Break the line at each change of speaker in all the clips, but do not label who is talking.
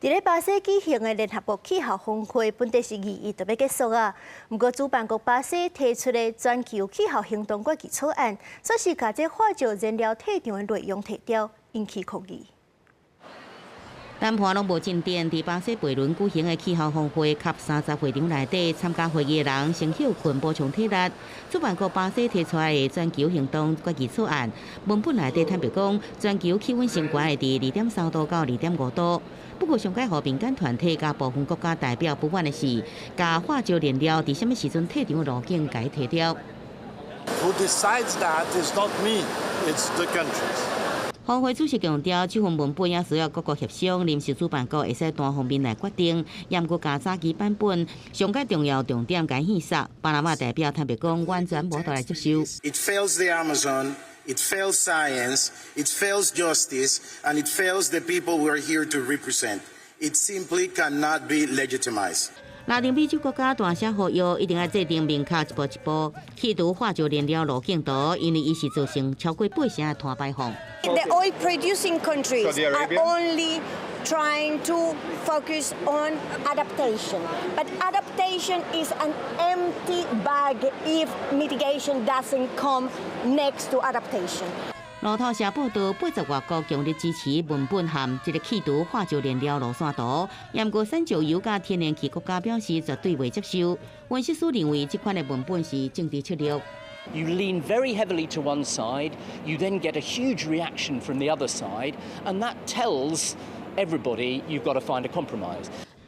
佇咧巴西舉行的聯合國氣候峰會，本底是二一就欲結束啊。毋過主辦國巴西提出的全球氣候行動決議草案，煞是共這化石燃料退場的內容提掉，引起抗議。
談判攏無進展，佇巴西貝倫舉行的氣候峰會及30會場內底參加會議的人先歇睏補充體力。主辦國巴西提出來的全球行動決議草案，文本內底坦白講，全球氣溫升懸會佇2.3度到2.5度。不過，上蓋予民間團體佮部分國家代表不滿的是，共化石燃料佇啥物時陣退場的路徑共提掉。
Who decides that is not me, it's the countries.
峰會主席強調，這份文本也需要各國協商，臨時主辦國會使單方面來決定。毋過共早期版本上蓋重要重點共戲殺。巴拿馬代表坦白講，完全無法度來接受。
It fails the Amazon, it fails science, it fails justice, and it fails the people we are here to represent. It simply cannot be legitimized.
拉丁美洲國家大聲呼籲，一定愛制定明確一步一步去除化石燃料路徑圖，因為伊是造成超過八成的碳排放。
The oil producing countries are only trying to focus on adaptation. But adaptation is an empty bag if mitigation doesn't come next to adaptation.
路透社報道，80外國強烈支持文本含這个去除化石燃料路線圖，毋過產石油佮天然氣國家表示絕對袂接受。分析師認為，這款的文本是政治策略。
You lean very heavily to one side, you then get a huge reaction from the other side, and that tells everybody you've got to find a compromise.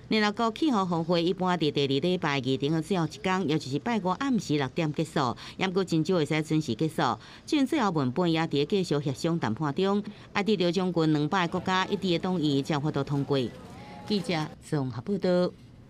聯合國氣候峰會一般佇第二禮拜議程的最後一工，也就是拜五暗時6點結束，毋過真少會使準時結束。這最後文本也佇繼續協商談判中，愛得著將近200个國家一致的同意，才有法度通過。記者綜合報道。